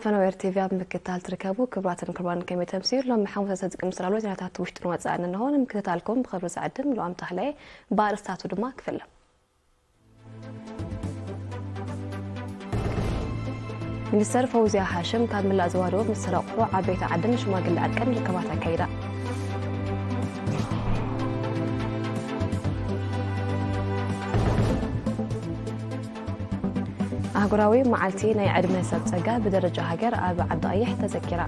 ፈነወ ኤር ቲ ቪ ኣብ ምክትታል ትርከቡ ክቡራትን ክቡራን፣ ከመይ ተምስዩ? ሎሚ ሓሙስ ሰለስተ ጥቅምቲ ዝተዳለወ ዜናታት ውሽጥን ወጻእን እንሆ። ንምክትታልኩም ብኽብሪ ዝዕድም ሉኣም ተኽለየ፣ ብኣርእስታቱ ድማ ክፍለ። ሚኒስተር ፈውዝያ ሃሽም ካብ ምላእ ዞባ ደቡብ ምስ ተረቑሑ ዓበይቲ ዓድን ሽማግለ ዕርቅን ርክባት ኣካይዳ። ኣህጉራዊ መዓልቲ ናይ ዕድመ ሰብ ጸጋ ብደረጃ ሃገር ኣብ ዓዲ ቀይሕ ተዘኪራ።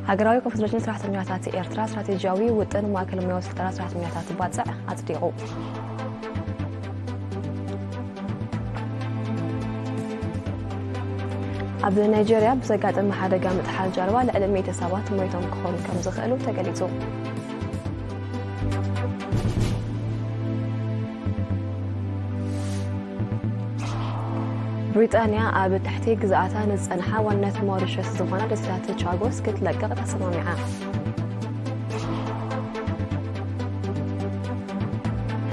ሃገራዊ ኮንፈደሬሽን ሰራሕተኛታት ኤርትራ ስትራቴጂያዊ ውጥን ማእከል ሙያዊ ስልጠና ሰራሕተኛታት ባጽዕ ኣጽዲቑ። ኣብ ናይጀርያ ብዘጋጠመ ሓደጋ ምጥሓል ጃልባ ልዕሊ ሚእቲ ሰባት ሞይቶም ክኾኑ ከም ዝኽእሉ ተገሊጹ። ብሪጣንያ ኣብ ትሕቲ ግዝኣታ ንዝጸንሓ ዋንነት ሞሪሸስ ዝኾና ደሴታት ቻጎስ ክትለቅቕ ተሰማሚዓ።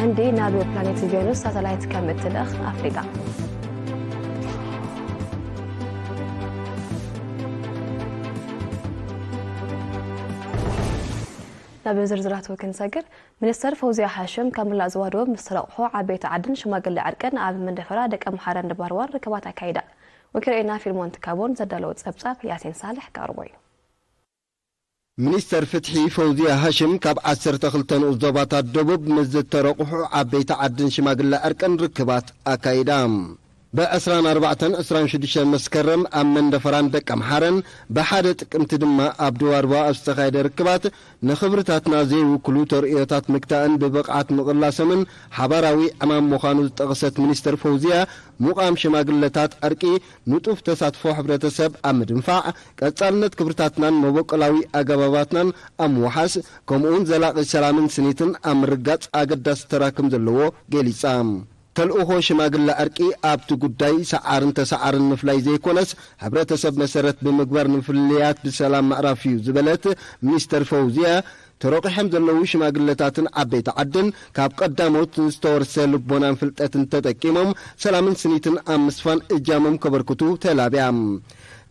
ህንዲ ናብ ፕላኔት ቬኑስ ሳተላይት ከም እትልእኽ ኣፍሊጣ። ናብ ዝርዝራቱ ክንሰግር፣ ሚኒስተር ፈውዝያ ሃሽም ካብ ምላእ ዞባ ደቡብ ምስ ተረቑሑ ዓበይቲ ዓድን ሽማግለ ዕርቅን ኣብ መንደፈራ ደቀምሓረ እንዳ ባርዋር ርክባት ኣካይዳ። ወኪልኤና ፊልሞን ትካቦን ዘዳለዎ ጸብጻብ ያሲን ሳልሕ ቀርቦ እዩ። ሚኒስተር ፍትሒ ፈውዝያ ሃሽም ካብ ዓሰርተ ክልተ ንኡስ ዞባታት ደቡብ ምስ ዝተረቑሑ ዓበይቲ ዓድን ሽማግለ ዕርቅን ርክባት ኣካይዳ። ብ24ን 26 መስከረም ኣብ መንደፈራን ደቀምሓረን፣ ብ1 ጥቅምቲ ድማ ኣብ ድዋርባ ኣብ ዝተኻየደ ርክባት፣ ንኽብርታትና ዘይውክሉ ተርእዮታት ምግታእን ብብቕዓት ምቕላሶምን ሓባራዊ ዕማም ምዃኑ ዝጠቐሰት ሚኒስተር ፈውዝያ፣ ምቋም ሽማግለታት ዕርቂ፣ ንጡፍ ተሳትፎ ሕብረተሰብ ኣብ ምድንፋዕ፣ ቀጻልነት ክብርታትናን መበቆላዊ ኣገባባትናን ኣብ ምውሓስ፣ ከምኡውን ዘላቒ ሰላምን ስኒትን ኣብ ምርጋጽ ኣገዳሲ ተራ ከም ዘለዎ ገሊጻ። ተልእኾ ሽማግለ ዕርቂ ኣብቲ ጉዳይ ሰዓርን ተሰዓርን ምፍላይ ዘይኮነስ፣ ሕብረተሰብ መሰረት ብምግባር ንፍልልያት ብሰላም ምዕራፍ እዩ ዝበለት ሚኒስተር ፈውዝያ፣ ተሮቂሖም ዘለዉ ሽማግለታትን ዓበይቲ ዓድን ካብ ቀዳሞት ዝተወርሰ ልቦናን ፍልጠትን ተጠቂሞም ሰላምን ስኒትን ኣብ ምስፋን እጃሞም ከበርክቱ ተላብያ።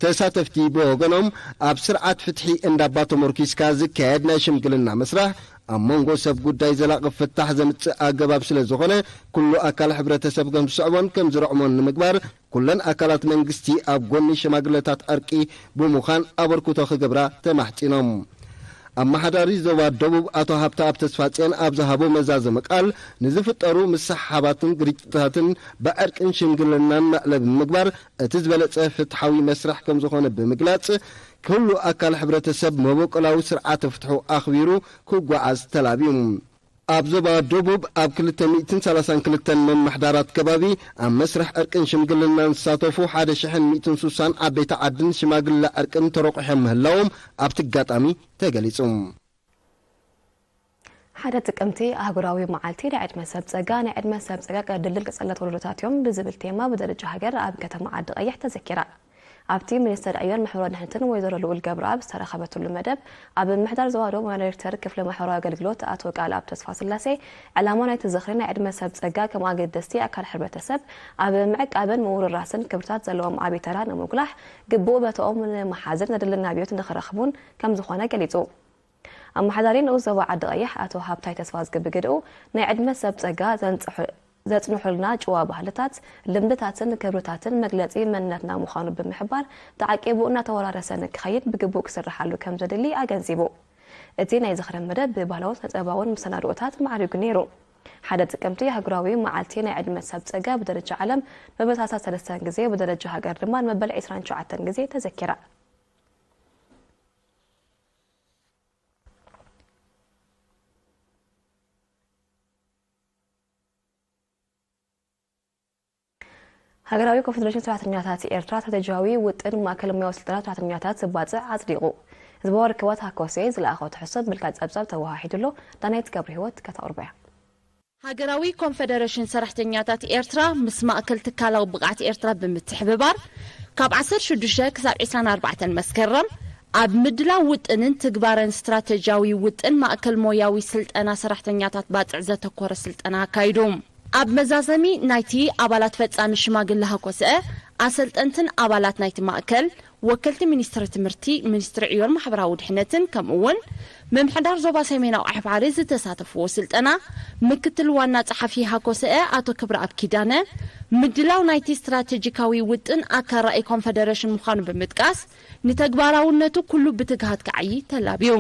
ተሳተፍቲ ብወገኖም፣ ኣብ ስርዓት ፍትሒ እንዳባ ተመርኪስካ ዝካየድ ናይ ሽምግልና መስርሕ፣ ኣብ መንጎ ሰብ ጉዳይ ዘላቒ ፍታሕ ዘምጽእ ኣገባብ ስለ ዝኾነ፣ ኩሉ ኣካል ሕብረተሰብ ከም ዝስዕቦን ከም ዝርዕሞን ንምግባር፣ ኩለን ኣካላት መንግስቲ ኣብ ጎኒ ሽማግለታት ዕርቂ ብምዃን ኣበርክቶ ክገብራ ተማሕጺኖም። ኣመሓዳሪ ዞባ ደቡብ ኣቶ ሃብተኣብ ተስፋጽዮን ኣብ ዝሃቦ መዛዘሚ ቃል፣ ንዝፍጠሩ ምስሕሓባትን ግርጭታትን ብዕርቅን ሽምግልናን መዕለቢ ምግባር እቲ ዝበለጸ ፍትሓዊ መስርሕ ከም ዝኾነ ብምግላጽ፣ ኩሉ ኣካል ሕብረተሰብ መበቆላዊ ስርዓተ ፍትሑ ኣኽቢሩ ክጓዓዝ ተላብዩ። ኣብ ዞባ ደቡብ ኣብ ክልተ ሚእትን ሰላሳን ክልተን መማሕዳራት ከባቢ ኣብ መስርሕ ዕርቅን ሽምግልናን ዝሳተፉ ሓደ ሽሕን ሚእትን ሱሳን ዓበይቲ ዓድን ሽማግለ ዕርቅን ተረቑሖም ምህላዎም ኣብቲ ኣጋጣሚ ተገሊጹ። ሓደ ጥቅምቲ ኣህጉራዊ መዓልቲ ናይ ዕድመ ሰብ ጸጋ፣ ናይ ዕድመ ሰብ ጸጋ ቀድልን ቀጸለት ወለዶታት እዮም ብዝብል ቴማ ብደረጃ ሃገር ኣብ ከተማ ዓዲ ቀይሕ ተዘኪራ። ኣብቲ ሚኒስተር ዕዮን ማሕበራዊ ድሕነትን ወይዘሮ ልኡል ገብረኣብ ዝተረኸበትሉ መደብ፣ ኣብ ምምሕዳር ዞባ ደቡብ ዋና ዳይሬክተር ክፍሊ ማሕበራዊ ኣገልግሎት ኣቶ ቃልኣብ ተስፋስላሴ፣ ዕላማ ናይቲ ዝኽሪ ናይ ዕድመ ሰብ ጸጋ ከም ኣገደስቲ ኣካል ሕብረተሰብ ኣብ ምዕቃብን ምውርራስን ክብርታት ዘለዎም ዓቢ ተራ ንምጉላሕ፣ ግቡእ በተኦም ንምሓዝን ዘድሊ ናብዮት ንኽረኽቡን ከም ዝኾነ ገሊጹ። ኣመሓዳሪ ንኡስ ዞባ ዓዲ ቀይሕ ኣቶ ሃብታይ ተስፋዝጊ ብግድኡ፣ ናይ ዕድመ ሰብ ጸጋ ዘንጽሑ-፣ ዘጽንሑልና ጭዋ ባህልታት፣ ልምድታትን ክብርታትን መግለጺ መንነትና ምዃኑ ብምሕባር፣ ተዓቂቡ እናተወራረሰ ንክኸይድ ብግቡእ ክስርሓሉ ከም ዘድሊ ኣገንዚቡ። እቲ ናይ ዝኽሪ መደብ ብባህላውን ስነ-ጥበባውን መሰናድኦታት ማዕሪጉ ነይሩ። ሓደ ጥቅምቲ ኣህጉራዊ መዓልቲ ናይ ዕድመ ሰብ ጸጋ ብደረጃ ዓለም ንመበል ሰለስተን ግዜ፣ ብደረጃ ሃገር ድማ ንመበል ዕስራን ትሽዓተን ግዜ ተዘኪራ። ሃገራዊ ኮንፈደሬሽን ሰራሕተኛታት ኤርትራ ስትራቴጂያዊ ውጥን ማእከል ሙያዊ ስልጠና ሰራሕተኛታት ባጽዕ ኣጽዲቑ። ህዝባዊ ርክባት ሃኮሴ ዝለኣኾ ትሕዝቶ ብምልካት ጸብጻብ ተወሃሂዱሎ። ዳናይት ገብረህይወት ከተቕርቦ እያ። ሃገራዊ ኮንፈደሬሽን ሰራሕተኛታት ኤርትራ ምስ ማእከል ትካላዊ ብቕዓት ኤርትራ ብምትሕብባር፣ ካብ ዓሰርተ ሽዱሽተ ክሳብ ዕስራን ኣርባዕተን መስከረም ኣብ ምድላው ውጥንን ትግባረን ስትራተጂያዊ ውጥን ማእከል ሞያዊ ስልጠና ሰራሕተኛታት ባጽዕ ዘተኮረ ስልጠና ኣካይዱ። ኣብ መዛዘሚ ናይቲ ኣባላት ፈጻሚ ሽማግለ ሃኮሰአ፣ ኣሰልጠንትን ኣባላት ናይቲ ማእከል፣ ወከልቲ ሚኒስትሪ ትምህርቲ፣ ሚኒስትሪ ዕዮን ማሕበራዊ ድሕነትን፣ ከምኡ እውን ምምሕዳር ዞባ ሰሜናዊ ዓሕባሪ ዝተሳተፍዎ ስልጠና፣ ምክትል ዋና ጸሓፊ ሃኮሰአ ኣቶ ክብረኣብ ኪዳነ፣ ምድላው ናይቲ ስትራቴጂካዊ ውጥን ኣካል ራእይ ኮንፈደሬሽን ምዃኑ ብምጥቃስ፣ ንተግባራውነቱ ኩሉ ብትግሃት ክዓዪ ተላብዩ።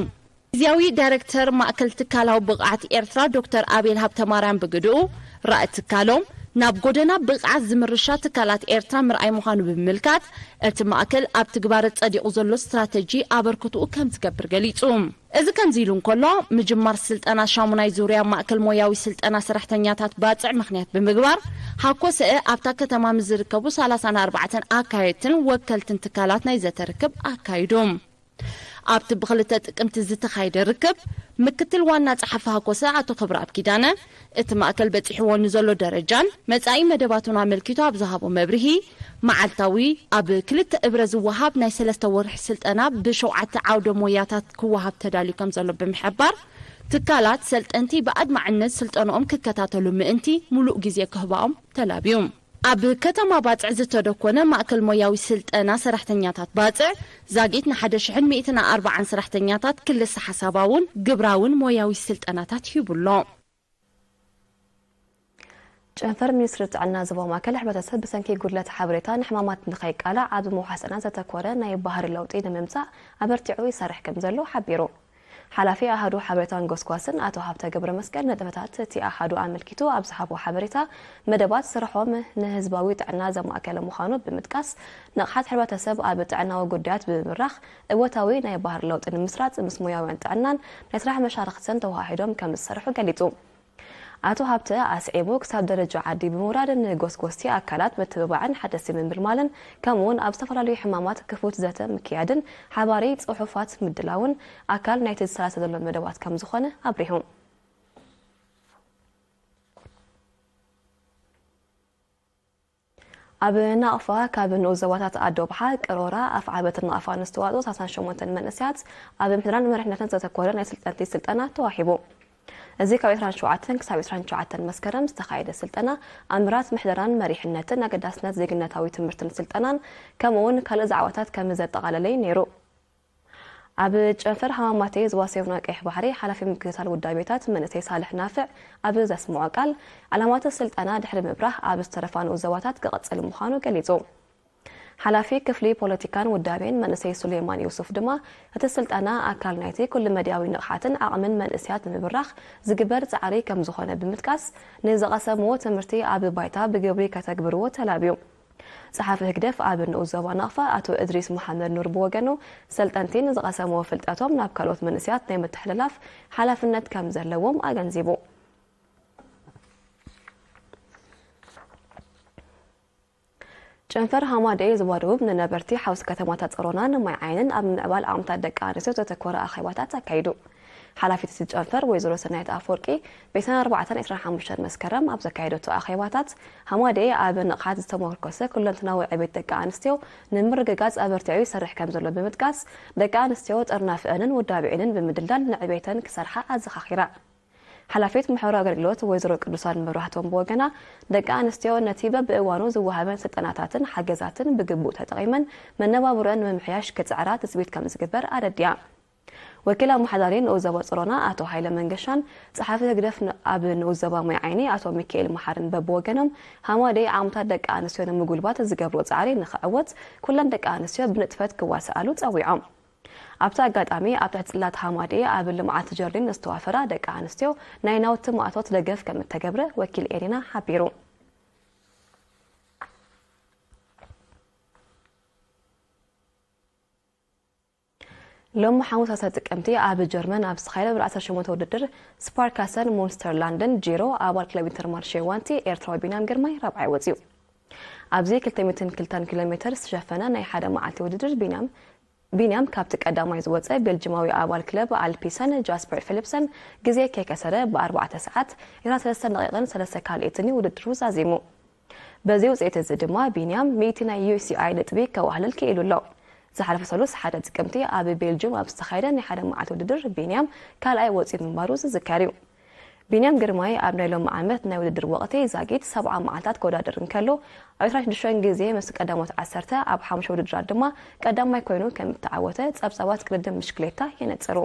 ግዝያዊ ዳይሬክተር ማእከል ትካላዊ ብቕዓት ኤርትራ ዶክተር ኣቤል ሃብተማርያም ብግድኡ፣ ራእይ ትካሎም ናብ ጎደና ብቕዓት ዝምርሻ ትካላት ኤርትራ ምርኣይ ምዃኑ ብምምልካት፣ እቲ ማእከል ኣብ ትግባረ ጸዲቑ ዘሎ ስትራተጂ ኣበርክትኡ ከም ዝገብር ገሊጹ። እዚ ከምዚ ኢሉ እንከሎ፣ ምጅማር ስልጠና ሻሙናይ ዙርያ ማእከል ሞያዊ ስልጠና ሰራሕተኛታት ባጽዕ ምኽንያት ብምግባር፣ ሃኮሰአ ኣብታ ከተማ ምስ ዝርከቡ ሰላሳን ኣርባዕተን ኣካየድትን ወከልትን ትካላት ናይ ዘተ ርክብ ኣካይዱ። ኣብቲ ብክልተ ጥቅምቲ ዝተኻየደ ርክብ፣ ምክትል ዋና ጸሓፊ ሃኮሰ ኣቶ ክብረኣብ ኪዳነ፣ እቲ ማእከል በጺሕዎ ንዘሎ ደረጃን መጻኢ መደባቱን ኣመልኪቱ ኣብ ዝሃቦ መብርሂ፣ መዓልታዊ ኣብ ክልተ እብረ ዝወሃብ ናይ ሰለስተ ወርሒ ስልጠና ብሸውዓተ ዓውደ ሞያታት ክወሃብ ተዳልዩ ከም ዘሎ ብምሕባር፣ ትካላት ሰልጠንቲ ብኣድማዕነት ስልጠንኦም ክከታተሉ ምእንቲ ምሉእ ግዜ ክህባኦም ተላብዩ። ኣብ ከተማ ባጽዕ ዝተደኮነ ማእከል ሞያዊ ስልጠና ሰራሕተኛታት ባጽዕ፣ ዛጊት ንሓደ ሽሕን ሚእትን ኣርባዓን ሰራሕተኛታት ክልሰ ሓሳባውን ግብራውን ሞያዊ ስልጠናታት ሂቡ ኣሎ። ጨንፈር ሚኒስትሪ ጥዕና ዞባ ማእከል፣ ሕብረተሰብ ብሰንኪ ጉድለት ሓበሬታ ንሕማማት ንኸይቃላዕ ኣብ ምውሓስ ጥዕና ዘተኮረ ናይ ባህሪ ለውጢ ንምምጻእ ኣበርቲዑ ይሰርሕ ከም ዘሎ ሓቢሩ። ሓላፊ ኣሃዱ ሓበሬታን ጎስጓስን ኣቶ ሃብተ ገብረመስቀል፣ ንጥፈታት እቲ ኣሃዱ ኣመልኪቱ ኣብ ዝሃቦ ሓበሬታ፣ መደባት ስርሖም ንህዝባዊ ጥዕና ዘማእከለ ምዃኑ ብምጥቃስ፣ ንቕሓት ሕብረተሰብ ኣብ ጥዕናዊ ጉዳያት ብምብራኽ እወታዊ ናይ ባህሪ ለውጢ ንምስራጽ ምስ ሞያውያን ጥዕናን ናይ ስራሕ መሻርኽትን ተወሃሂዶም ከም ዝሰርሑ ገሊጹ። ኣቶ ሃብተ ኣስዒቡ፣ ክሳብ ደረጃ ዓዲ ብምውራድ ንጎስጎስቲ ኣካላት ምትብባዕን ሓደስቲ ምምልማልን፣ ከምኡውን ኣብ ዝተፈላለዩ ሕማማት ክፉት ዘተ ምክያድን ሓባሪ ጽሑፋት ምድላውን ኣካል ናይቲ ዝሰላሰ ዘሎ መደባት ከም ዝኾነ ኣብሪሁ። ኣብ ናቕፋ ካብ ንኡስ ዞባታት ኣዶብሓ፣ ቅሮራ፣ ኣፍዓበትን ናቕፋን ዝተዋፅኡ ሰላሳን ሸሞንተን መንእሰያት ኣብ ምሕደራን መሪሕነትን ዘተኮረ ናይ ስልጠንቲ ስልጠና ተዋሂቡ። እዚ ካብ ዕስራን ሸውዓተን ክሳብ ዕስራን ትሽዓተን መስከረም ዝተኻየደ ስልጠና፣ ኣምራት ምሕደራን መሪሕነትን ኣገዳስነት ዜግነታዊ ትምህርትን ስልጠናን፣ ከምኡ እውን ካልእ ዛዕባታት ከም ዘጠቓለለ እዩ ነይሩ። ኣብ ጨንፈር ሃማማቴ ዞባ ሰሜናዊ ቀይሕ ባሕሪ፣ ሓላፊ ምክትታል ውዳቤታት መንእሰይ ሳልሕ ናፍዕ ኣብ ዘስምዖ ቃል፣ ዕላማት ስልጠና ድሕሪ ምብራህ ኣብ ዝተረፋ ንኡስ ዞባታት ክቕጽል ምዃኑ ገሊጹ። ሓላፊ ክፍሊ ፖለቲካን ውዳቤን መንእሰይ ሱሌማን ዩሱፍ ድማ፣ እቲ ስልጠና ኣካል ናይቲ ኩሉ መዳያዊ ንቕሓትን ዓቕምን መንእሰያት ንምብራኽ ዝግበር ጻዕሪ ከም ዝኾነ ብምጥቃስ፣ ንዝቐሰምዎ ትምህርቲ ኣብ ባይታ ብግብሪ ከተግብርዎ ተላብዩ። ጸሓፊ ህግደፍ ኣብ ንኡስ ዞባ ናቕፋ ኣቶ እድሪስ መሓመድ ኑር ብወገኑ፣ ሰልጠንቲ ንዝቐሰምዎ ፍልጠቶም ናብ ካልኦት መንእሰያት ናይ ምትሕልላፍ ሓላፍነት ከም ዘለዎም ኣገንዚቡ። ጨንፈር ሃማደኤ ዞባ ደቡብ ንነበርቲ ሓውሲ ከተማታት ጸሮናን ማይ ዓይንን ኣብ ምምዕባል ዓቕምታት ደቂ ኣንስትዮ ዘተኮረ ኣኼባታት ኣካይዱ። ሓላፊት እቲ ጨንፈር ወይዘሮ ሰናይት ኣፈወርቂ፣ ብዒስራን ኣርባዕተን ዕስራን ሓሙሽተን መስከረም ኣብ ዘካየደቶ ኣኼባታት፣ ሃማደኤ ኣብ ንቕሓት ዝተመርኮሰ ኩለንትናዊ ዕቤት ደቂ ኣንስትዮ ንምርግጋጽ ኣበርቲዑ ይሰርሕ ከም ዘሎ ብምጥቃስ፣ ደቂ ኣንስትዮ ጥርናፍአንን ውዳቤኤንን ብምድልዳል ንዕቤተን ክሰርሓ ኣዘኻኺራ። ሓላፊት ማሕበራዊ ኣገልግሎት ወይዘሮ ቅዱሳን መብራህቶም ብወገና፣ ደቂ ኣንስትዮ ነቲ በብእዋኑ ዝወሃበን ስልጠናታትን ሓገዛትን ብግቡእ ተጠቒመን መነባብሮአን ንምምሕያሽ ክጽዕራ ትጽቢት ከም ዝግበር ኣረዲኣ። ወኪል ኣመሓዳሪ ንኡስ ዞባ ጸሮና ኣቶ ሃይለ መንገሻን ጸሓፊ ህግደፍ ን-፣ ኣብ ንኡስ ዞባ ማይ ዓይኒ ኣቶ ሚካኤል መሓርን በብወገኖም፣ ሃማደኤ ዓቕምታት ደቂ ኣንስትዮ ንምጉልባት ዝገብሮ ጻዕሪ ንኽዕወት፣ ኩለን ደቂ ኣንስትዮ ብንጥፈት ክዋስኣሉ ጸዊዖም። ኣብቲ ኣጋጣሚ፣ ኣብ ትሕቲ ጽላት ሃማደኤ ኣብ ልምዓት ጀርዲን ዝተዋፈራ ደቂ ኣንስትዮ ናይ ናውቲ ማእቶት ደገፍ ከም እተገብረ ወኪል ኤሪና ሓቢሩ። ሎሚ ሓሙስ ሰለስተ ጥቅምቲ ኣብ ጀርመን ኣብ ዝተኻየደ ወርሒ ዓሰርተ ሸሞንተ ውድድር ስፓርካሰን ሙንስተርላንድን ጂሮ ኣባል ክለብ ኢንተርማርሼ ዋንቲ ኤርትራዊ ቢንያም ግርማይ ራብዓይ ወጺኡ። ኣብዚ ክልተ ሚእትን ክልተን ኪሎ ሜትር ዝተሸፈነ ናይ ሓደ መዓልቲ ውድድር ቢንያም፣ ቢንያም ካብቲ ቀዳማይ ዝወጸ ቤልጅማዊ ኣባል ክለብ ኣልፒሰን ጃስፐር ፊሊፕሰን ግዜ ከይከሰረ ብኣርባዕተ ሰዓት፣ ዕስራን ሰለስተን ደቂቕን ሰለስተ ካልኢትን እዩ ውድድሩ ዛዚሙ። በዚ ውጽኢት እዚ ድማ ቢንያም ሚእቲ ናይ ዩ ሲ ኣይ ነጥቢ ከዋህልል ክኢሉ ኣሎ። ዝሓለፈ ሰሉስ ሓደ ጥቅምቲ ኣብ ቤልጅም ኣብ ዝተኻየደ ናይ ሓደ መዓልቲ ውድድር ቢንያም ካልኣይ ወፂኡ ምንባሩ ዝዝከር እዩ። ቢንያም ግርማይ ኣብ ናይ ሎሚ ዓመት ናይ ውድድር ወቕቲ ዛጊት ሰብዓ መዓልታት ክወዳደር እንከሎ፣ ኣብ ዕስራን ሽዱሽተን ግዜ ምስ ቀዳሞት ዓሰርተ፣ ኣብ ሓሙሽተ ውድድራት ድማ ቀዳማይ ኮይኑ ከም እተዓወተ ጸብጻባት ቅድድም ብሽክሌታ የነጽሩ።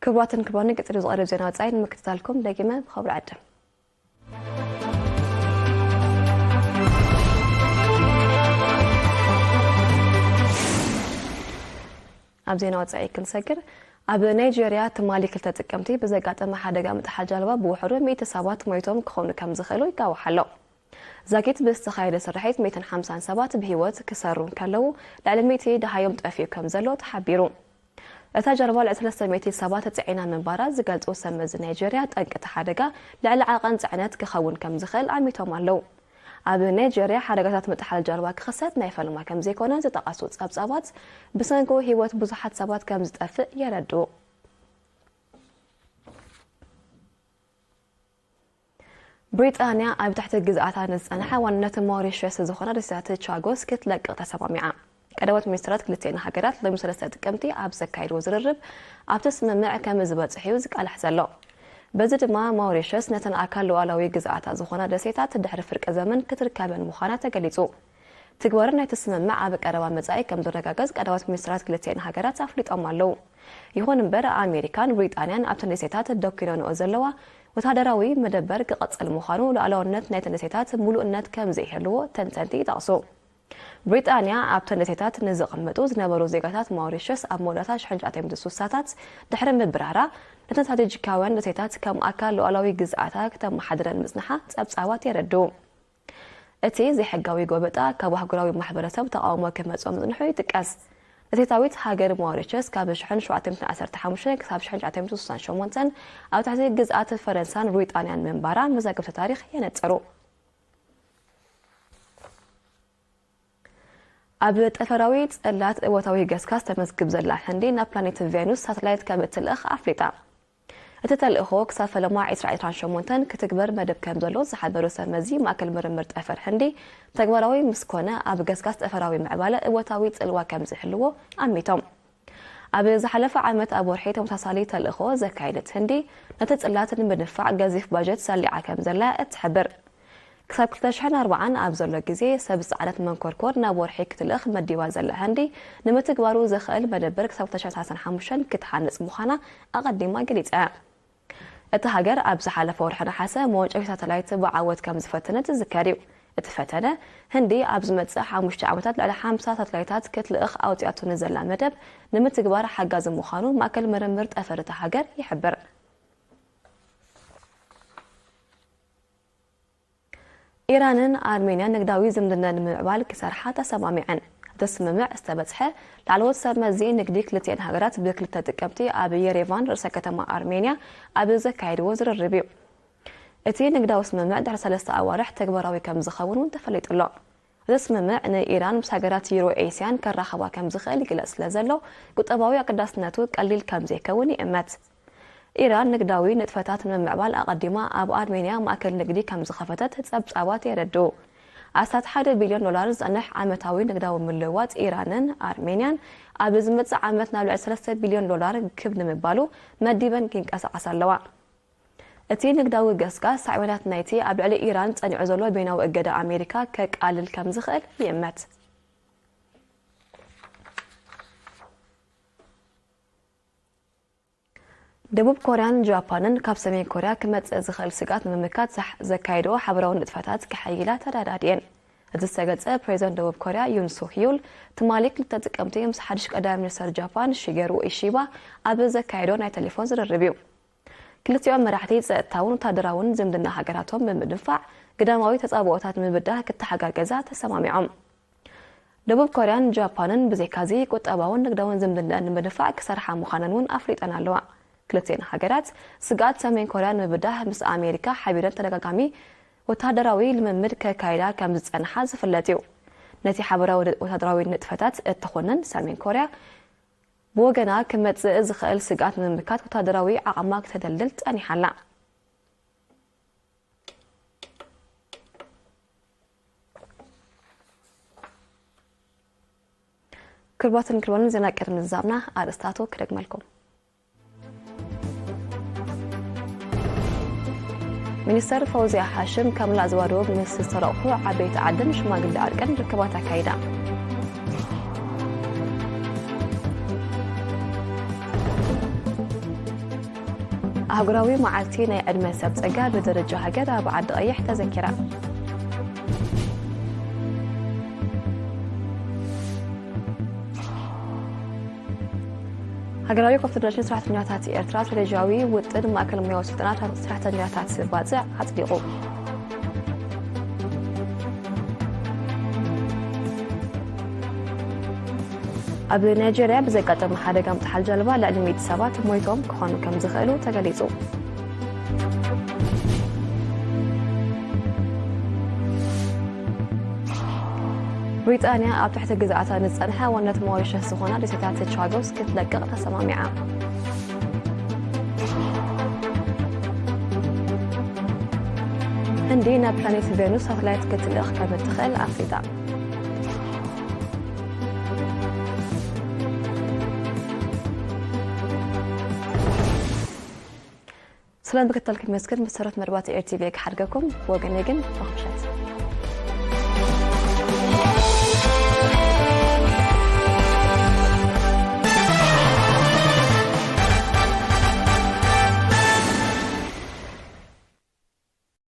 ክቡራትን ክቡራንን፣ ቀጺሉ ዝቐርብ ዜና ወጻኢ ንምክትታልኩም ደጊመ ብኸብሪ ዕድም። ኣብ ዜና ወጻኢ ክንሰግር፣ ኣብ ናይጄርያ ትማሊ ክልተ ጥቅምቲ ብዘጋጠመ ሓደጋ ምጥሓል ጃልባ ብውሕዱ ሚእቲ ሰባት ሞይቶም ክኾኑ ከም ዝኽእሉ ይጋውሕ ኣሎ። ዛጊት ብዝተኻየደ ስርሒት ሚእትን ሓምሳን ሰባት ብህይወት ክሰሩ እንከለዉ፣ ልዕሊ ሚእቲ ደሃዮም ጠፊኡ ከም ዘሎ ተሓቢሩ። እታ ጃልባ ልዕሊ ሰለስተ ሚእቲ ሰባት ጽዒና ምንባራ ዝገልጹ ሰብ መዚ ናይጄርያ፣ ጠንቂ እቲ ሓደጋ ልዕሊ ዓቐን ጽዕነት ክኸውን ከም ዝኽእል ኣሚቶም ኣለዉ። ኣብ ናይጄርያ ሓደጋታት ምጥሓል ጃልባ ክኽሰት ናይ ፈለማ ከም ዘይኮነ ዝጠቐሱ ጸብጻባት፣ ብሰንኩ ህይወት ብዙሓት ሰባት ከም ዝጠፍእ የረድኡ። ብሪጣንያ ኣብ ትሕቲ ግዝኣታ ንዝጸንሐ ዋንነት ማውሪሸስ ዝኾና ደሴታት ቻጎስ ክትለቅቕ ተሰማሚዓ። ቀዳሞት ሚኒስትራት ክልቲኤን ሃገራት ሎሚ ሰለስተ ጥቅምቲ ኣብ ዘካየድዎ ዝርርብ ኣብቲ ስምምዕ ከም ዝበጽሕ እዩ ዝቃላሕ ዘሎ። በዚ ድማ ማውሪሸስ ነተን ኣካል ሉዓላዊ ግዝኣታ ዝኾና ደሴታት ድሕሪ ፍርቂ ዘመን ክትርከበን ምዃና ተገሊጹ። ትግባረ ናይቲ ስምምዕ ኣብ ቀረባ መጻኢ ከም ዝረጋገጽ ቀዳሞት ሚኒስትራት ክልቲኤን ሃገራት ኣፍሊጦም ኣለዉ። ይኹን እምበር፣ ኣሜሪካን ብሪጣንያን ኣብተን ደሴታት ደኲነንኦ ዘለዋ ወተሃደራዊ መደበር ክቕጽል ምዃኑ፣ ሉዓላውነት ናይተን ደሴታት ምሉእነት ከም ዘይህልዎ ተንተንቲ ይጠቕሱ። ብሪጣንያ ኣብተን ደሴታት ንዝቕመጡ ዝነበሩ ዜጋታት ማውሪሸስ ኣብ መወዳእታ ሽሕን ትሽዓተ ሚእትን ስሳታት ድሕሪ ምብራራ፣ ነተን ስትራቴጂካውያን ደሴታት ከም ኣካል ሉዓላዊ ግዝኣታ ክተመሓድረን ምጽንሓ ጸብጻባት የረድኡ። እቲ ዘይሕጋዊ ጎበጣ ካብ ኣህጉራዊ ማሕበረሰብ ተቓውሞ ክመጾ ምጽንሑ ይጥቀስ። ደሴታዊት ሃገር ማውሪሸስ ካብ ሽሕን ሸውዓተ ሚእትን ዓሰርተ ሓሙሽተን ክሳብ ሽሕን ትሽዓተ ሚእትን ስሳን ሸሞንተን ኣብ ትሕቲ ግዝኣት ፈረንሳን ብሪጣንያን ምንባራ መዛግብቲ ታሪኽ የነጽሩ። ኣብ ጠፈራዊ ጽላት እወታዊ ገስጋስ ተመዝግብ ዘላ ህንዲ፣ ናብ ፕላኔት ቬኑስ ሳተላይት ከም እትልእኽ ኣፍሊጣ። እቲ ተልእኾ ክሳብ ፈለማ ዕስራ ዕስራን ሸሞንተን ክትግበር መደብ ከም ዘሎ ዝሓበሩ ሰብ መዚ ማእከል ምርምር ጠፈር ህንዲ፣ ተግባራዊ ምስ ኮነ ኣብ ገስጋስ ጠፈራዊ ምዕባለ እወታዊ ጽልዋ ከም ዝህልዎ ኣሚቶም። ኣብ ዝሓለፈ ዓመት ኣብ ወርሒ ተመሳሳሊ ተልእኾ ዘካየደት ህንዲ፣ ነቲ ጽላት ንምድንፋዕ ገዚፍ ባጀት ሰሊዓ ከም ዘላ እትሕብር። ክሳብ ክልተ ሽሕን ኣርባዓን ኣብ ዘሎ ግዜ፣ ሰብ ዝጸዓነት መንኮርኮር ናብ ወርሒ ክትልእኽ መዲባ ዘላ ህንዲ፣ ንምትግባሩ ዘኽእል መደበር ክሳብ ክልተ ሽሕን ሰላሳን ሓሙሽተን ክትሃንጽ ምዃና ኣቐዲማ ገሊጻ እያ። እታ ሃገር ኣብ ዝሓለፈ ወርሒ ነሓሰ መወንጨፊ ሳተላይት ብዓወት ከም ዝፈተነት ዝዝከር እዩ። እቲ ፈተነ፣ ህንዲ ኣብ ዝመጽእ ሓሙሽተ ዓመታት ልዕሊ ሓምሳ ሳተላይታት ክትልእኽ ኣውጺኣቶ ንዘላ መደብ ንምትግባር ሓጋዚ ምዃኑ ማእከል ምርምር ጠፈር እታ ሃገር ይሕብር። ኢራንን ኣርሜንያን ንግዳዊ ዝምድና ንምምዕባል ክሰርሓ ተሰማሚዐን። እቲ ስምምዕ ዝተበጽሐ ላዕለዎት ሰብ መዚ ንግዲ ክልቲኤን ሃገራት ብክልተ ጥቅምቲ ኣብ የሬቫን ርእሰ ከተማ ኣርሜንያ ኣብ ዘካየድዎ ዝርርብ እዩ። እቲ ንግዳዊ ስምምዕ ድሕሪ ሰለስተ ኣዋርሕ ተግባራዊ ከም ዝኸውን እውን ተፈሊጡ ኣሎ። እዚ ስምምዕ ንኢራን ምስ ሃገራት ዩሮ ኤስያን ከራኽባ ከም ዝኽእል ይግለጽ ስለ ዘሎ፣ ቁጠባዊ ኣገዳስነቱ ቀሊል ከም ዘይከውን ይእመት። ኢራን ንግዳዊ ንጥፈታት ንምምዕባል ኣቐዲማ ኣብ ኣርሜንያ ማእከል ንግዲ ከም ዝኸፈተት ጸብጻባት የረድኡ። ኣስታት ሓደ ቢልዮን ዶላር ዝጸንሕ ዓመታዊ ንግዳዊ ምልውዋጥ ኢራንን ኣርሜንያን ኣብ ዝመጽእ ዓመት ናብ ልዕሊ ሰለስተ ቢልዮን ዶላር ክብ ንምባሉ መዲበን ይንቀሳቐሳ ኣለዋ። እቲ ንግዳዊ ገስጋስ ሳዕቤናት ናይቲ ኣብ ልዕሊ ኢራን ጸኒዑ ዘሎ ቤናዊ እገዳ ኣሜሪካ ከቃልል ከም ዝኽእል ይእመት። ደቡብ ኮርያን ጃፓንን ካብ ሰሜን ኮርያ ክመጽእ ዝኽእል ስግኣት ንምምካት ዘሕ-፣ ዘካየድኦ ሓበራዊ ንጥፈታት ከሐይላ ተረዳዲኤን። እቲ ዝተገልጸ፣ ፕሬዚደንት ደቡብ ኮርያ ዩን ሱክ ዩል ትማሊ ክልተ ጥቅምቲ ምስ ሓድሽ ቀዳማይ ሚኒስተር ጃፓን ሺገሩ ኢሺባ ኣብ ዘካየዶ ናይ ቴሌፎን ዝርርብ እዩ። ክልቲኦም መራሕቲ ጸጥታውን ወታደራውን ዝምድና ሃገራቶም ብምድንፋዕ፣ ግዳማዊ ተጻብኦታት ንምብዳህ ክተሓጋገዛ ተሰማሚዖም። ደቡብ ኮርያን ጃፓንን ብዘይካዚ ቁጠባውን ንግዳውን ዝምድና ንምድንፋዕ ክሰርሓ ምዃነን እውን ኣፍሊጠን ኣለዋ። ክልቲኤን ሃገራት ስግኣት ሰሜን ኮርያ ንምብዳህ ምስ ኣሜሪካ ሓቢረን ተደጋጋሚ ወታደራዊ ልምምድ ከካይዳ ከም ዝጸንሓ ዝፍለጥ እዩ። ነቲ ሓበራዊ ወታደራዊ ንጥፈታት እትኹንን ሰሜን ኮርያ ብወገና ክመጽእ ዝኽእል ስግኣት ንምምካት ወታደራዊ ዓቕማ ክተደልድል ጸኒሓ ኣላ። ክቡራትን ክቡራን፣ ዜና ቅድሚ ምዝዛምና ኣርእስታቱ ክደግመልኩም። ሚኒስተር ፈውዝያ ሓሽም ከም ላእዝባዶ ምስ ዝተረቑሑ ዓበይቲ ዓድን ሽማግለ ዕርቅን ርክባት ኣካይዳ። ኣህጉራዊ መዓልቲ ናይ ዕድመ ሰብ ጸጋ ብደረጃ ሃገር ኣብ ዓዲ ቀይሕ ተዘኪራ። ሃገራዊ ኮንፈደሬሽን ሰራሕተኛታት ኤርትራ ስትራቴጂያዊ ውጥን ማእከል ሙያዊ ስልጠና ሰራሕተኛታት ባጽዕ ኣጽዲቑ። ኣብ ናይጀርያ ብዘጋጠመ ሓደጋ ምጥሓል ጃልባ ልዕሊ ሚእቲ ሰባት ሞይቶም ክኾኑ ከም ዝኽእሉ ተገሊጹ። ብሪጣንያ ኣብ ትሕቲ ግዝኣታ ንዝጸንሐ ዋነት ሞሪሸስ ዝኾና ደሴታት ቻጎስ ክትለቅቕ ተሰማሚዓ። ህንዲ ናብ ፕላኔት ቬኑስ ሳተላይት ክትልእኽ ከም እትኽእል ኣፍሊጣ። ሰላም ብክተልኩም መስገን መሰረት መርባት ኤር ቲ ቪ ክሓድገኩም ወገን ግን መኽምሸት።